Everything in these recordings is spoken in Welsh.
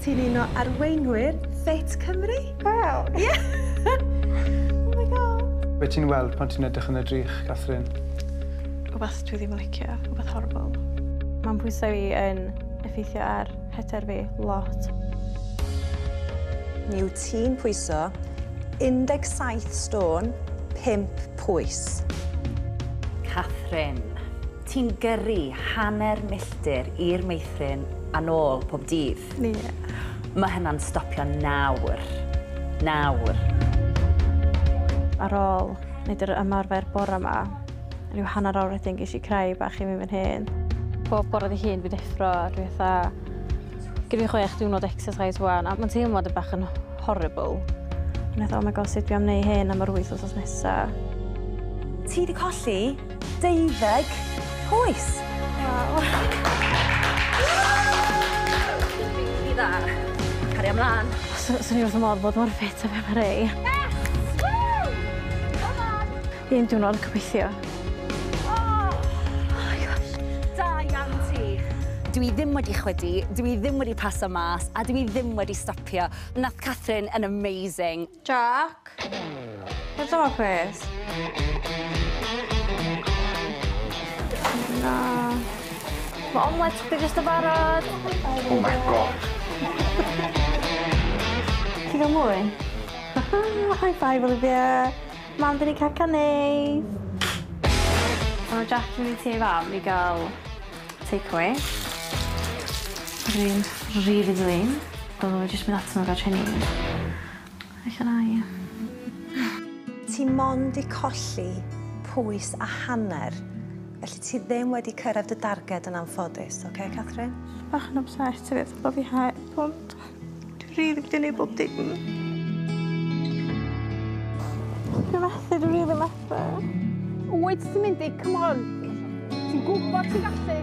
Ti'n un o arweinwyr Ffit Cymru. Waw. Ie! Oh my God. Be ti'n weld pan ti'n edrych yn y drych, Catherine? Wbath dwi ddim yn licio, wbath horrible. Mae'n pwysau fi yn effeithio ar hyder fi lot. Mi wyt ti'n pwyso 17 stôn, 5 pwys. Catherine, ti'n gyrru hanner milltir i'r meithrin a nôl pob dydd. Ie. Mae hynna'n stopio nawr. Nawr. Ar ôl wneud yr ymarfer bore yma, rhyw hanner awr wedyn ges i cry bach i fi fan hyn. Bob bore dy hun fi'n deffro a dwi fatha, gyda fi 6 diwrnod exercise wan, a mae'n teimlo bach yn horrible. O'n i, "Oh my God, sut dwi am wneud hyn am yr 8 wythnos nesa?" Ti wedi colli 12 pwys. Waw. Rili dda. Cario ymlaen. Swn i wrth y modd bod mor ffit a fe mae rei. Yes! Woo! Come on! Un diwrnod gobeithio. Oh! Oh my gosh. Da iawn ti. Dwi ddim wedi chwydu, dwi ddim wedi paso mas, a dwi ddim wedi stopio. Nath Catherine yn amazing. Jack? What's up, Chris? Na. Mae omelet chdi jyst yn barod. Oh my God. Ti'n gael mwy? High five, Olivia. Mam, dyn ni cael neis. Mae Jack yn mynd i tŷ fam i gael takeaway. Dwi'n rili flin. Byddwn nhw jyst mynd atyn nhw gael Chinese. Alla na i. Ti mond i colli pwys a hanner. Felly ti ddim wedi cyrraedd dy darged yn anffodus, oce, okay, Catherine? Bach yn obsessed hefyd bod fi heb, ond dwi rili wedi gwneud bob dim. Dwi'n methu, dwi'n rili methu. Wyt ti'n mynd i, come on. Ti'n gwybod ti'n gallu.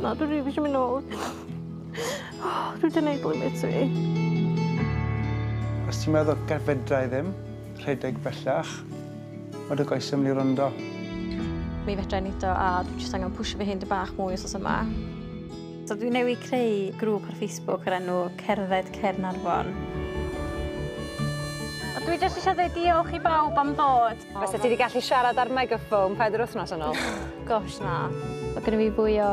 Na, dwi'n rili eisiau mynd nôl. Oh, dwi wedi gwneud limit fi. Os ti'n meddwl fedra i ddim rhedeg bellach, mae dy goesau mynd i rondo. Mi fedra i neud o a dwi jyst angen pwysio fy hun dy bach mwy os yma. So dwi newydd creu grŵp ar Facebook o'r enw Cerdded Caernarfon. A dwi jyst eisiau dweud diolch i bawb am ddod. Fysa ti wedi gallu siarad ar megaphone 4 wythnos yn ôl? Gosh, na. Mae gen i fi fwy o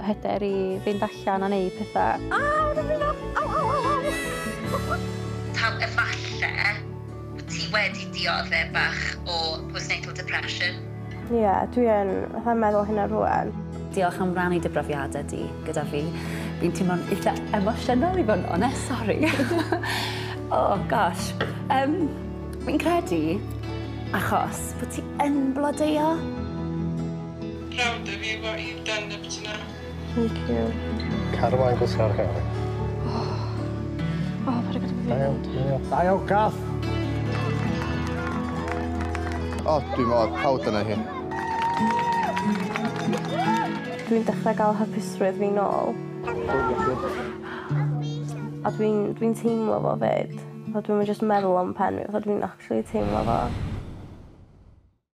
hyder i fynd allan a neud pethau. Aw, dwi'n brifo! Aw, aw, aw, aw! Tam efalle bod ti wedi dioddef bach o postnatal depression. Ie, yeah, dwi yn fatha meddwl hynna rwan. Diolch am rannu dy brofiadau di gyda fi. Fi'n teimlo'n eitha emosiynol i fod yn onest, sorry. Oh, gosh. Fi'n credu, achos bod ti yn blodeuo. Proud of you, what you've done up to now. Thank you. Cario mlaen gwthio'r car. Oh, paid â gadael fi Da iawn, fynd. da iawn. Da iawn, Cath! O, dwi'n mor proud yna hi. Dwi'n dechrau gael hapusrwydd fi nôl. A dwi'n teimlo fo fyd. Fatha dwi'm yn jyst meddwl am pen fi, fatha dwi'n actually teimlo fo.